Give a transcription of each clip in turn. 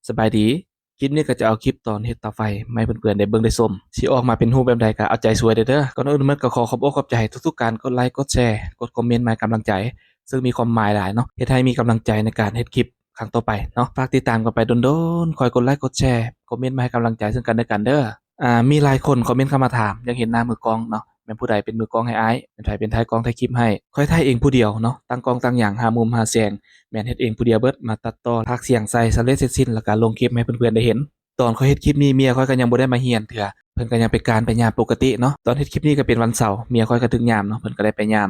ສະບາຍດີ. ຄລິບນີ້ກໍຈະເອົາຄລິບຕອນເຮັດເຕົາໄຟມາໃຫ້ເພື່ອນໆໄດ້ເບິ່ງໄດ້ຊົມ. ຊິອອກມາເປັນຮູບແບບໃດກໍເອົາໃຈຊ່ວຍເດີ. ກ່ອນອື່ນໝົດກໍຂໍຂອບອົກຂອບໃຈທຸກໆການ ກົດໄລ ກົດແຊ ກົດຄອມເມັນມາໃຫ້ກຳລັງໃຈ ເຊິ່ງມີຄວາມໝາຍຫຼາຍເນາະ, ເຮັດໃຫ້ມີກຳລັງໃຈໃນການເຮັດຄລິບຄັ້ງຕໍ່ໄປເນາະ. ຝາກຕິດຕາມກັນໄປດົນໆ, ຄອຍກົດໄລ ກົດແຊ ຄອມເມັນມາໃຫ້ກຳລັງໃຈເຊິ່ງກັນແລະກັນເດີ. ອ່າ ມີຫຼາຍຄົນຄອມເມັນເຂົ້າມາຖາມ ຢາກເຫັນໜ້າມືກ້ອງເນາະ, ແມ່ນຜູ້ໃດເປັນມືກ້ອງໃຫ້ອ້າຍ, ແມ່ນໃຜເປັນທ້າຍກ້ອງ ຖ່າຍຄລິບໃຫ້. ຂ້ອຍຖ່າຍເອງຜູ້ດຽວເນາະ, ຕັ້ງກ້ອງ ຕັ້ງຫຍັງ, ຫາມຸມ ຫາແສງ, ແມ່ນເຮັດເອງຜູ້ດຽວເບິດ, ມາຕັດຕໍ່ ພາກສຽງໃສ່ ສຳເລັດເສັດສິ້ນ ແລ້ວກໍລົງຄລິບໃຫ້ເພື່ອນໆໄດ້ເຫັນ. ຕອນຂ້ອຍເຮັດຄລິບນີ້ ເມຍຂ້ອຍກໍຍັງບໍ່ໄດ້ມາຮຽນເທື່ອ, ເພິ່ນກໍຍັງໄປການໄປຍາມປົກກະຕິເນາະ. ຕອນເຮັດຄລິບນີ້ກໍເປັນວັນເສົາ, ເມຍຂ້ອຍກໍຖືກຍາມເນາະ, ເພິ່ນກໍໄດ້ໄປຍາມ,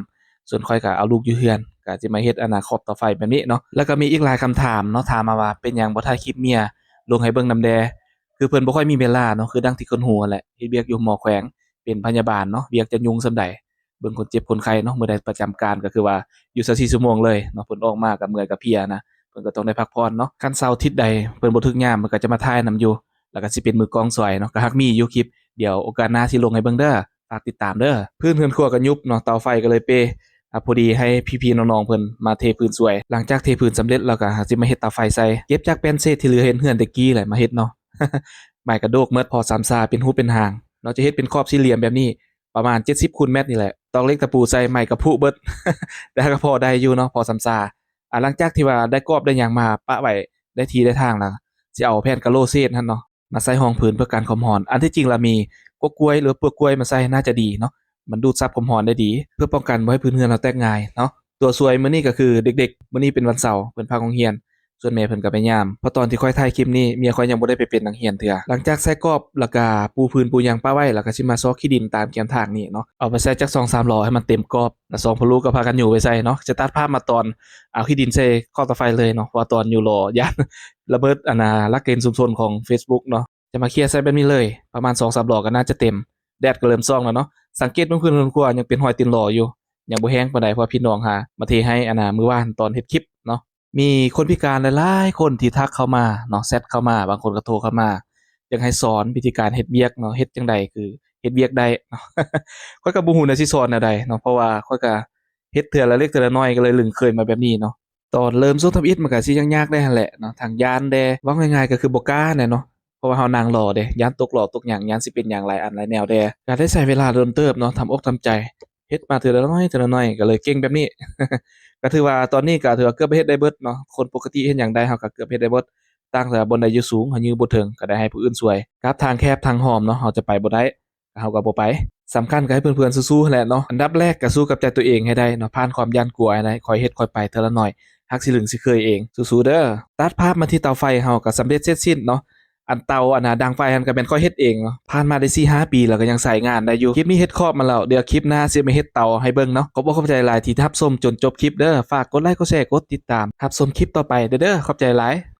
ສ່ວນຂ້ອຍກໍເອົາລູກຢູ່ເຮືອນ ກໍຊິມາເຮັດ ອັນນ່າ ຂອບເຕົາໄຟແບບນີ້ເນາະ. ແລ້ວກໍມີອີກຫຼາຍຄຳຖາມເນາະ, ຖາມມາວ່າເປັນຫຍັງບໍ່ຖ່າຍຄລິບເມຍລົງໃຫ້ເບິ່ງນຳແດ່. ຄືເພິ່ນບໍ່ຄ່ອຍມີເວລາເນາະ, ຄືດັ່ງທີ່ຄົນຮູ້ຫັ້ນແຫຼະ, ເຮັດວຽກຢູ່ຫໍແຂວງ ເປັນພະຍາບານເນາະ, ວຽກຈະຫຍຸ້ງສ່ຳໃດ, ເບິ່ງຄົນເຈັບຄົນໄຂ້ເນາະ, ມື້ໃດປະຈຳການກໍຄືວ່າຢູ່ຊາວສີ່ຊົ່ວໂມງເລີຍເນາະ, ເພິ່ນອອກມາກໍເມື່ອຍກໍເພຍນະ, ເພິ່ນກໍຕ້ອງໄດ້ພັກຜ່ອນເນາະ. ຄັນເສົາທິດໃດເພິ່ນບໍ່ຖືກຍາມ ເພິ່ນກໍຈະມາຖ່າຍນຳຢູ່, ແລ້ວກໍຊິເປັນມືກ້ອງຊ່ອຍເນາະ, ກໍຫາກມີຢູ່ຄລິບ, ດຽວໂອກາດໜ້າຊິລົງໃຫ້ເບິ່ງເດີ, ຝາກຕິດຕາມເດີ. ພື້ນເຮືອນຄົວກໍຍຸບເນາະ, ເຕົາໄຟກໍເລີຍເປ, ອາ ພໍດີໃຫ້ພີ່ໆນ້ອງໆເພິ່ນມາເທພື້ນຊ່ວຍ. ຫຼັງຈາກເທພື້ນສຳເລັດແລ້ວກໍຫາຊິມາເຮັດເຕົາໄຟໃສ່, ເກັບຈາກແປ້ນເສດທີ່ເຫຼືອເຮັດເຮືອນແຕ່ກີ້ແຫຼະມາເຮັດເນາະ. ໄມ້ກະໂດກໝົດ, ພໍສຳຊາເປັນຮູບເປັນຮ່າງເນາະ, ຈະເຮັດເປັນຂອບສີ່ຫຼ່ຽມແບບນີ້ ປະມານເຈັດສິບຄູນແມັດນີ້ແຫຼະ, ຕອກເຫຼັກຕະປູໃສ່ ໄມ້ກະພຸເບິດ, ແຕ່ກໍພໍໄດ້ຢູ່ເນາະ, ພໍສຳຊາ. ອາ ຫຼັງຈາກທີ່ວ່າໄດ້ກອບໄດ້ຫຍັງມາປະໄວ້ໄດ້ທີ່ໄດ້ທາງແລ້ວ, ຊິເອົາແຜ່ນກະໂຫຼເສດຫັ້ນເນາະ ມາໃສ່ຮອງພື້ນເພື່ອກັນຄວາມຮ້ອນ. ອັນທີ່ຈິງລະມີກົກກ້ວຍ ຫຼືວ່າເປືອກກ້ວຍມາໃສ່ໜ້າຈະດີເນາະ, ມັນດູດຊັບຄວາມຮ້ອນໄດ້ດີ ເພື່ອປ້ອງກັນບໍ່ໃຫ້ພື້ນເຮືອນເຮົາແຕກງ່າຍເນາະ. ຕົວຊ່ວຍມື້ນີ້ກໍຄືເດັກໆ, ມື້ນີ້ເປັນວັນເສົາ ເພິ່ນພັກໂຮງຮຽນ, ສ່ວນແມ່ເພິ່ນກໍໄປຍາມ. ເພາະຕອນທີ່ຂ້ອຍຖ່າຍຄລິບນີ້ ເມຍຂ້ອຍຍັງບໍ່ໄດ້ໄປເປັນນັກຮຽນເທື່ອ. ຫຼັງຈາກໃສ່ກອບ ແລ້ວກໍປູພື້ນປູຫຍັງປະໄວ້ ແລ້ວກໍຊິມາຊອກຂີ້ດິນຕາມແຄມທາງນີ້ເນາະ, ເອົາໄປໃສ່ຈັກສອງສາມຫຼໍ່ໃຫ້ມັນເຕັມກອບ, ແລ້ວສອງພໍ່ລູກກໍພາກັນຍູ້ໄປໃສ່ເນາະ. ຈະຕັດພາບມາຕອນເອົາຂີ້ດິນໃສ່ຂອບເຕົາໄຟເລີຍເນາະ, ເພາະວ່າຕອນຍູ້ຫຼໍ່ຢ້ານລະເບີດ ອັນນ່າ ຫຼັກເກນຊຸມຊົນຂອງເຟສບຸກເນາະ. ຈະມາເຄຍໃສ່ແບບນີ້ເລີຍ, ປະມານສອງສາມຫຼໍ່ກໍໜ້າຈະເຕັມ. ແດດກໍເລີ່ມສ່ອງແລ້ວເນາະ, ສັງເກດເບິ່ງພື້ນເຮືອນຄົວຍັງເປັນຮອຍຕີນຫຼໍ່ຢູ່, ຍັງບໍ່ແຫ້ງປານໃດ ເພາະວ່າພີ່ນ້ອງຫາມາເທໃຫ້ ອັນນ່າ ມື້ວານຕອນເຮັດຄລິບເນາະ. ມີຄົນພິການຫຼາຍໆຄົນທີ່ທັກເຂົ້າມາເນາະ, ແຊັດເຂົ້າມາ, ບາງຄົນກໍໂທເຂົ້າມາ ຢາກໃຫ້ສອນວິທີການເຮັດວຽກເນາະ, ເຮັດຈັ່ງໃດຄືເຮັດວຽກໄດ້ເນາະ. ຂ້ອຍກໍບໍ່ຮູ້ແນວຊິສອນແນວໃດເນາະ, ເພາະວ່າຂ້ອຍກໍເຮັດເທື່ອລະເລັກເທື່ອລະນ້ອຍ ກໍເລີຍລຶ້ງເຄີຍມາແບບນີ້ເນາະ. ຕອນເລີ່ມຊ່ວງທຳອິດມັນກໍຊິຍາກໆແດ່ຫັ້ນແຫຼະເນາະ, ທັງຢ້ານແດ່, ເວົ້າງ່າຍໆກໍຄືບໍ່ກ້າແດ່ເນາະ, ເພາະວ່າເຮົານັ່ງລໍເດ້, ຢ້ານຕົກຫຼໍ່ຕົກຫຍັງ, ຢ້ານຊິເປັນຫຍັງຫຼາຍອັນຫຼາຍແນວແດ່. ກໍໄດ້ໃຊ້ເວລາດົນເຕີບເນາະ, ທຳອົກທຳໃຈ, ເຮັດມາເທື່ອລະໜ້ອຍເທື່ອລະໜ້ອຍ ກໍເລີຍເກັ່ງແບບນີ້. ກໍຖືວ່າຕອນນີ້ກໍຖືວ່າເກືອບເຮັດໄດ້ເບິດເນາະ, ຄົນປົກກະຕິເຮັດຫຍັງໄດ້ ເຮົາກໍເກືອບເຮັດໄດ້ເບິດ, ຕ່າງແຕ່ວ່າບ່ອນໃດຢູ່ສູງ ເຮົາຢື້ບໍ່ເຖິງ ກໍໄດ້ໃຫ້ຜູ້ອື່ນຊ່ວຍ. ກັບທາງແຄບທາງຫອມເນາະ, ເຮົາຈະໄປບໍ່ໄດ້ ເຮົາກໍບໍ່ໄປ. ສຳຄັນກໍໃຫ້ເພື່ອນໆສູ້ໆຫັ້ນແຫຼະເນາະ, ອັນດັບແລກກໍສູ້ກັບໃຈຕົວເອງໃຫ້ໄດ້ເນາະ, ຜ່ານຄວາມຢ້ານກົວໃຫ້ໄດ້, ຄ່ອຍເຮັດຄ່ອຍໄປເທື່ອລະໜ້ອຍ, ຫາກຊິລຶ້ງຊິເຄີຍເອງ, ສູ້ໆເດີ. ຕັດພາບມາທີ່ເຕົາໄຟເຮົາກໍສຳເລັດເສັດສິ້ນເນາະ, ອັນເຕົາ ອັນນ່າ ດັງໄຟຫັ້ນກໍແມ່ນຂ້ອຍເຮັດເອງເນາະ, ຜ່ານມາໄດ້ສີ່ຫ້າປີແລ້ວກໍຍັງໃຊ້ງານໄດ້ຢູ່. ຄລິບນີ້ເຮັດຂອບມາແລ້ວ, ດຽວຄລິບໜ້າຊິມາເຮັດເຕົາໃຫ້ເບິ່ງເນາະ. ຂອບອົກຂອບໃຈຫຼາຍທີ່ຮັບຊົມຈົນຈົບຄລິບເດີ, ຝາກກົດໄລ ກົດແຊ ກົດຕິດຕາມ ຮັບຊົມຄລິບຕໍ່ໄປເດີ, ຂອບໃຈຫຼາຍ.